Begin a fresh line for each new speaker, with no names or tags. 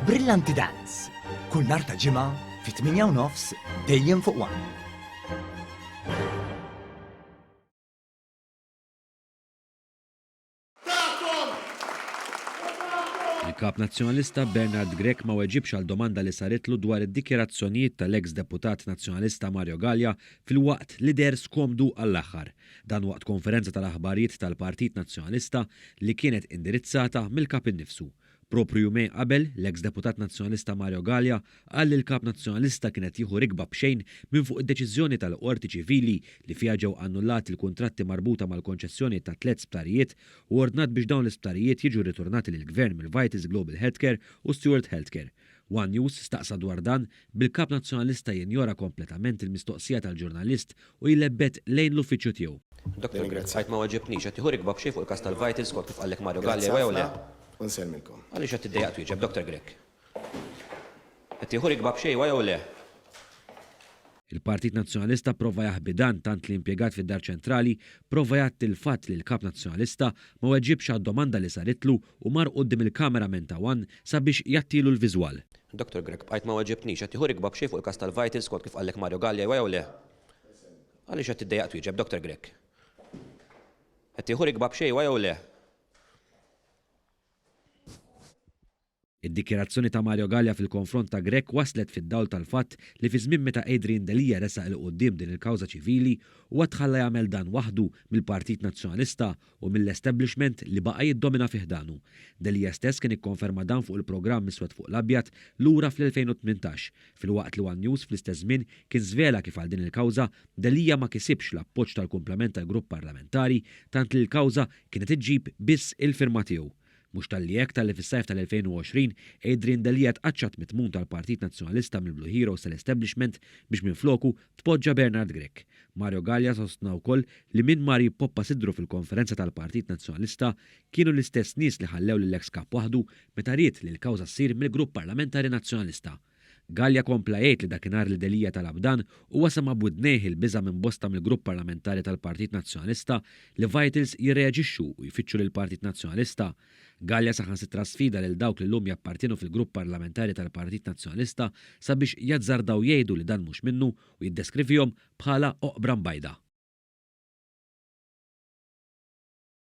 Brillanti Dance, kull nhar ta' Ġimgħa fit-8 u nofs dejjem fuq One.
Il-Kap Nazzjonalista Bernard Grech ma weġibx għal domanda li saritlu dwar id-dikjarazzjonijiet tal-eks deputat Nazzjonalista Mario Galea filwaqt li deher skomdu għall-aħħar. Dan waqt konferenza tal-aħbarijiet tal-Partit Nazzjonalista li kienet indirizzata mill-Kap innifsu. Proprju jumejn qabel, l-eks deputat Nazzjonalista Mario Galea qal li l-Kap Nazzjonalista kien qed jieħu rikba b'xejn minn fuq id-deċiżjoni tal-Qorti Ċivili li fiha ġew annullati l-kuntratti marbuta mal-konċessjoni ta' tlett sptarijiet u ordnat biex dawn l-isptarijiet jiġu rritornati lill-Gvern mill-Vitals Global Healthcare u Steward Healthcare. One News staqsa dwar dan, bil-Kap Nazzjonalista jinjora kompletament il-mistoqsija tal-ġurnalist u jlebbet lejn l-uffiċċju tiegħu.
Dottor Grech, għidt ma weġibtnix, qed tieħu rikba b'xejn fuq il-każ tal-Vitals skont kif qallek Mario Galea jew le?
Grazzi ħafna u nsellmilkom.
Għaliex qed tiddejjaq twieġeb, Dottor Grech? Qed tieħu rikba b'xejn huwa jew le?
Il-Partit Nazzjonalista pprova jaħbi dan tant li impjegat fid-Dar Ċentrali prova jgħatti l-fatt li l-Kap Nazzjonalista ma weġibx għad-domanda li saritlu u mar quddiem il-cameraman ta' one sabiex jgħattilu l-viżwal.
Dottor Grech, bqajt ma weġibtnix, qed tieħu rikba b'xejn fuq il-każ tal-Vitals skont kif qallek Mario Galea jew le? Għaliex qed tiddejjaq twieġeb, Dottor Grech? Qed tieħu rikba b'xejn jew le?
Id-dikjarazzjoni ta' Mario Galea fil-konfront ta' Grech waslet fid-dawl tal-fatt li fi żmien meta Adrian Delia resaq 'il quddiem din il-kawża ċivili, huwa tħalla jagħmel dan waħdu mill-Partit Nazzjonalista u mill-establishment li baqa' jiddomina fi ħdanu. Delia stess kien ikkonferma dan fuq il-programm Iswed fuq l-Abjad lura fl-2018, filwaqt li one News fl-istess żmien kien żvela kif għal din il-kawża Delia ma kisibx l-appoġġ tal-kumplament tal-grupp parlamentari tant li l-kawża kienet iġġib biss il-firma tiegħu. Mhux talli hekk talli fis-sajf tal-2020 Adrian Delia tqaċċat mit-tmun tal-Partit Nazzjonalista mill-Blue Heroes tal-establishment biex minfloku tpoġġa Bernard Grech. Mario Galea sostna wkoll li min mar jippoppa sidru fil-konferenza tal-Partit Nazzjonalista kienu l-istess nies li ħallew lill-eks Kap waħdu meta ried li l-kawża ssir mill-Grupp Parlamentari Nazzjonalista. Galea kompla jgħid li dakinhar li Delia talab dan, huwa sema' b'widnejh il-biża' minn bosta mill-grupp parlamentari tal-Partit Nazzjonalista li Vitals jirreaġixxu u jfittxu lill-Partit Nazzjonalista. Galea saħansitra sfida lil dawk li llum jappartienu fil-grupp parlamentari tal-Partit Nazzjonalista sabiex jazzardaw jgħidu li dan mhux minnu u jiddeskrivihom bħala oqbra mbajda.